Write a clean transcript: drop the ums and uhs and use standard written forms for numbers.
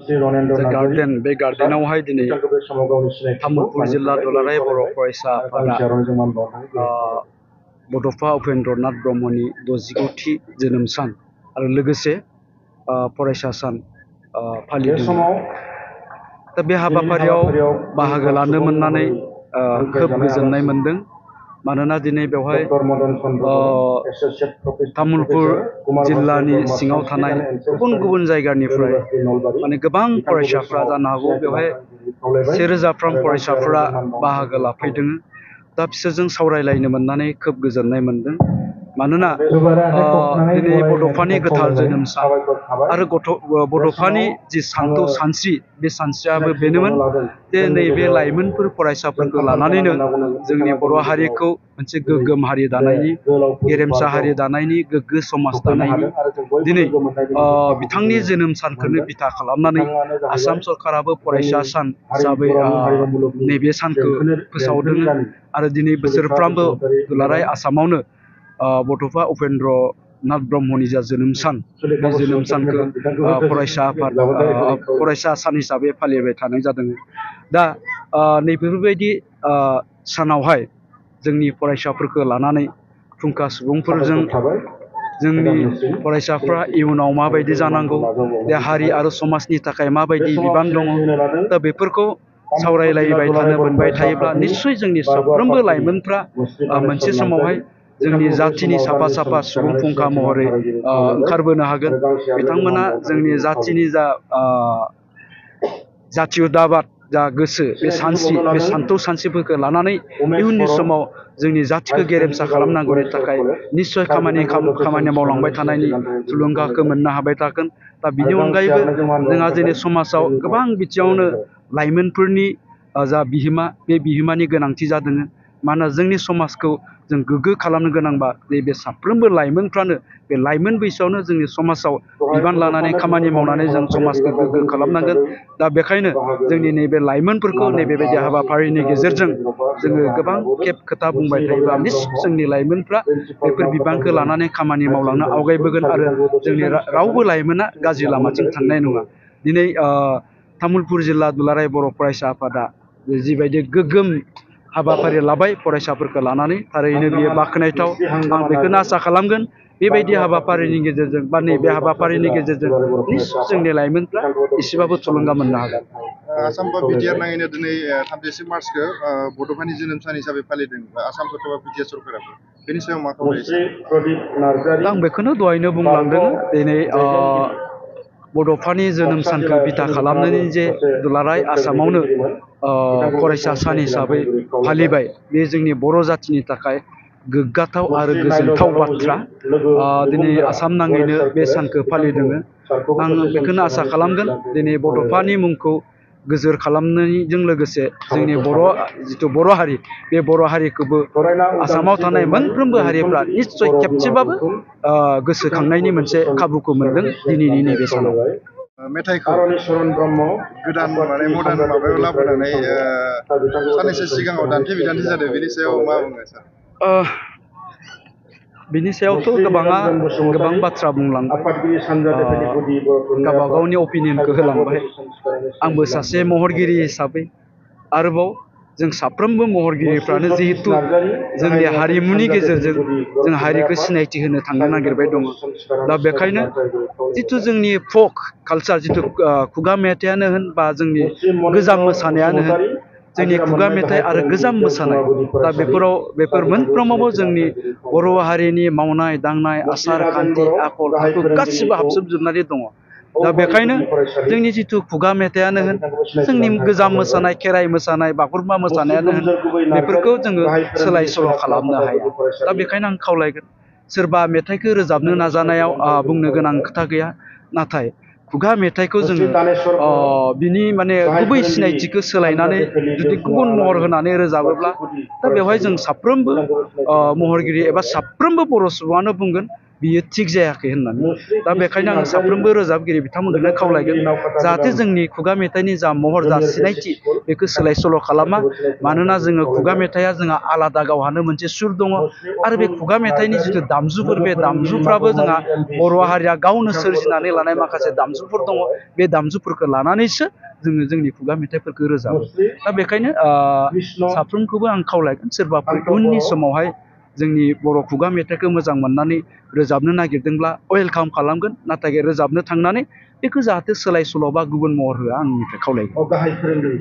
The Garden बे गार्डेनावहाय दिनै तामुलपुर जिल्ला दुलाराय बर' फरायसा आफादा बड'फा उपेन्द्रनाथ ब्रह्मनि 69थि जोनोम सान आरो लोगोसे फरायसा सान फालिदों। दा बे हाबाफारियाव बाहागो लानो मोननानै खोब गोजोननाय मोनदों। मानोना दिनै बेवहाय तामुलपुर जिल्लानि सिङाव थानाय गुबुन गुबुन जायगानिफ्राय माने गोबां फरायसाफ्रा जानो हागौ बेवहाय 1000फ्राम फरायसाफ्रा बाहागो लाफैदों। दा बिसोरजों सावरायलायनो मोननानै खोब गोजोननाय मोनदों। मानोना दिनै बड'फानि गोथार जोनोम सान आरो बड'फानि जि सानथौ सानस्रि बे सानस्रियाबो बेनोमोन जे नैबे लाइमोनफोर फरायसाफोरखौ लानानैनो जोंनि बर' हारिखौ मोनसे गोग्गोम हारि दानायनि गेरेमसा हारि दानायनि गोग्गो समाज दानायनि दिनै बिथांनि जोनोम सानखौनो बिथा खालामनानै आसाम सरकाराबो फरायसा सान हिसाबै नैबे सानखौ फोसावदों आरो दिनै बोसोरफ्रामबो दुलाराय आसामावनो बड'फा उपेन्द्रनाथ ब्रह्मनि जा जोनोम सान बे जोनोम सानखौ फरायसा सान हिसाबै फालिबाय थानाय जादों। दा नैबेफोरबायदि सानावहाय जोंनि फरायसाफोरखौ लानानै फुंखा सुबुंफोरजों जोंनि फरायसाफ्रा इयुनाव माबायदि जानांगौ, बे हारि आरो समाजनि थाखाय माबायदि बिबान दङ, दा बेफोरखौ सावरायलायबाय थानो मोनबाय थायोब्ला निस्सय जोंनि साफ्रोमबो लाइमोनफ्रा मोनसे समावहाय जोंनि जाथिनि साफा साफा सुबुं फुंखा महरै ओंखारबोनो हागोन। बिथांमोना जोंनि जाथिनि जा जातीयताबाद जा गोसो बे सानस्रि बे सानथौ सानस्रिफोरखौ लानानै इयुननि समाव जोंनि जातिखौ गेरेमसा खालामनांगौनि थाखाय निस्सय खामानि मावलांबाय थानायनि थुलुंगाखौ मोननो हाबाय थागोन। दा बिनि अनगायैबो जोंहा दिनै समाजाव गोबां बिथिङावनो लाइमोनफोरनि जा बिहोमा बे बिहोमानि गोनांथि जादों। मानोना जोंनि समाजखौ जों गोग्गो खालामनो गोनांबा बे साफ्रोमबो लाइमोनफ्रानो बे लाइमोन बैसोआवनो जोंनि समाजाव बिबान लानानै खामानि मावनानै जों समाजखौ गोग्गो खालामनांगोन। दा बेखायनो जोंनि नैबे लाइमोनफोरखौ नैबेबायदि हाबाफारिनि गेजेरजों जोङो गोबां खेब खोथा बुंबाय थायोब्ला निस्सय जोंनि लाइमोनफ्रा बेफोर बिबानखौ लानानै खामानि मावलांनो आवगायबोगोन आरो जोंनि रावबो लाइमोना गाज्रि लामाथिं थांनाय नङा। दिनै तामुलपुर जिल्ला दुलाराय बर' फरायसा आफादा जिबायदि गोग्गोम हाबाफारि लाबाय फरायसाफोरखौ लानानै थारैनो बियो बाख्नायथाव। आं बेखौनो आसा खालामगोन बेबायदि हाबाफारिनि गेजेरजों बा नैबे हाबाफारिनि गेजेरजों निस्सय जोंनि लाइमोनफ्रा एसेबाबो थुलुंगा मोननो हागोन। आसाम बिटिआर नाङैनो दिनै 30 मार्चखौ बड'फानि जोनोम सान हिसाबै फालिदों आसाम सरकार बिटिआर सरकाराबो बेनि सायाव मा खालामो? आं बेखौनो दहायनो बुंलांदों। दिनै बड'फानि जोनोम सानखौ बिथा खालामनानै जे दुलाराय आसामावनो फरायसा सान हिसाबै फालिबाय, बे जोंनि बर' जाथिनि थाखाय गोग्गाथाव आरो गोजोनथाव बाथ्रा। दिनै आसाम नाङैनो बे सानखौ फालिदों। आं बेखौनो आसा खालामगोन दिनै बड'फानि मुंखौ गोजोर खालामनायजों लोगोसे जोंनि जिथु बर' हारि बे बर' हारिखौबो आसामाव थानाय मोनफ्रोमबो हारिफ्रा निस्सय खेबसेबाबो गोसोखांनायनि मोनसे खाबुखौ मोनदों दिनैनि नैबे सानाव। मेथाइखौ गोदान माने मडार्न माबायाव लाबोनानै साननैसो सिगाङाव दान्थे बिदान्थे जादों, बेनि सायाव मा बुङो सार? बिनि सायावथ' गोबां बाथ्रा बुंलांबाय, गावबा गावनि अपिनियनखौ होलांबाय। आंबो सासे महरगिरि हिसाबै आरोबाव जों साफ्रोमबो महरगिरिफ्रानो जिहेतु जोंनि हारिमुनि गेजेरजों जों हारिखौ सिनायथि होनो थांनो नागिरबाय दङ। दा बेखायनो जिथु जोंनि फक कालचार, जिथु खुगा मेथाइयानो होन बा जोंनि गोजाम मोसानायानो होन, जोंनि खुगा मेथाइ आरो गोजाम मोसानाय, दा बेफोर मोनफ्रोमावबो जोंनि बर' हारिनि मावनाय दांनाय आसार खान्थि आखल आखु गासिबो हाबसोबजोबनानै दङ। दा बेखायनो जोंनि जिथु खुगा मेथाइयानो होन, जोंनि गोजाम मोसानाय खेराइ मोसानाय बागुरुम्बा मोसानायानो होन, बेफोरखौ जोङो सोलाय सोल' खालामनो हाया। दा बेखायनो आं खावलायगोन सोरबा मेथाइखौ रोजाबनो नाजानायाव बुंनो गोनां खोथा गैया, नाथाय खुगा मेथाइखौ जोङो बिनि माने गुबै सिनायथिखौ सोलायनानै जुदि गुबुन महर होनानै रोजाबोब्ला दा बेवहाय जों साफ्रोमबो महरगिरि एबा साफ्रोमबो बर' सुबुङानो बुंगोन बियो थिग जायाखै होननानै दा बेखायनो आं साफ्रोमबो रोजाबगिरि बिथांमोनखौनो खावलायगोन जाहाथे जोंनि खुगा मेथाइनि जा महर जा सिनायथि बेखौ सोलाय सोल' खालामा मानोना जोङो खुगा मेथाइआ जोंहा आलादा गावहानो मोनसे सुर दङ आरो बे खुगा मेथाइनि जिथु दामजुफोर बे दामजुफ्राबो जोंहा बर' हारिया गावनो सोरजिनानै लानाय माखासे दामजुफोर दङ बे दामजुफोरखौ लानानैसो जोङो जोंनि खुगा मेथाइफोरखौ रोजाबो दा बेखायनो साफ्रोमखौबो आं खावलायगोन सोरबाफोर उननि समावहाय जोंनि बर' खुगा मेथाइखौ मोजां मोननानै रोजाबनो नागिरदोंब्ला वेलकाम खालामगोन नाथाय रोजाबनो थांनानै बेखौ जाहाथे सोलाय सोल' बा गुबुन महर होआ आंनिफ्राय खावलायगोन।